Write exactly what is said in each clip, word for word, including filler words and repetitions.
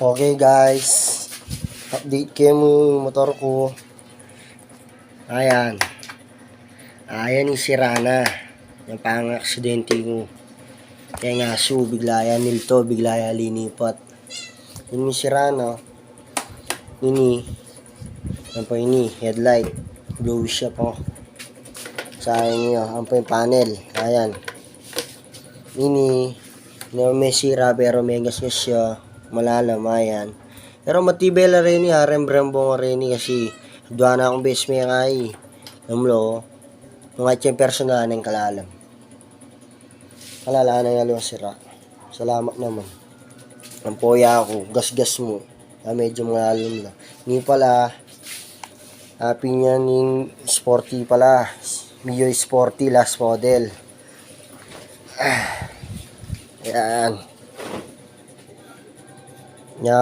Okay guys, update ke mu ing motor ku. Ayan. Ayan ing sira na. Yang pangaksidente ku. Kaya nga su, bigla ya nilto, bigla ya linipat. Ini sira na. Ini. Ampo ini, headlight. Blue siya po. Sayang ya. Ampo ing panel. Ayan. Ini, ini me sira pero megasgas siya. Malalam, ayan. Pero matibay la reni, aremrem bong reni kasi dua na kung beses me ngai. Alam lo, mga tiyang personal na yung kalalam. Kalala na yung sira. Salamat naman. Ang poya ako, gasgas mu. Ah, medyo malalam na. Ini pala, api niya ning sporty pala. Mio Sporty last model. Ah, yan. Nya,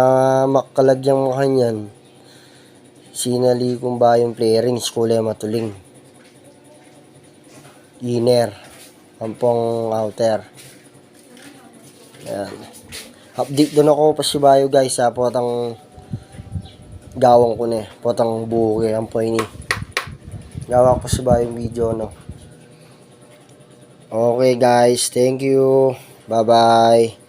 makalagyang mu kanyan. Sinali kung bayung flaring, kulay matuling. Inner. Ampong outer. Yan. Update dun ako pasibayu guys, ha, potang gawang ku ne, potang buke, ampo ini. Gawa ku pasibayung video, no. Okay guys, thank you. Bye bye.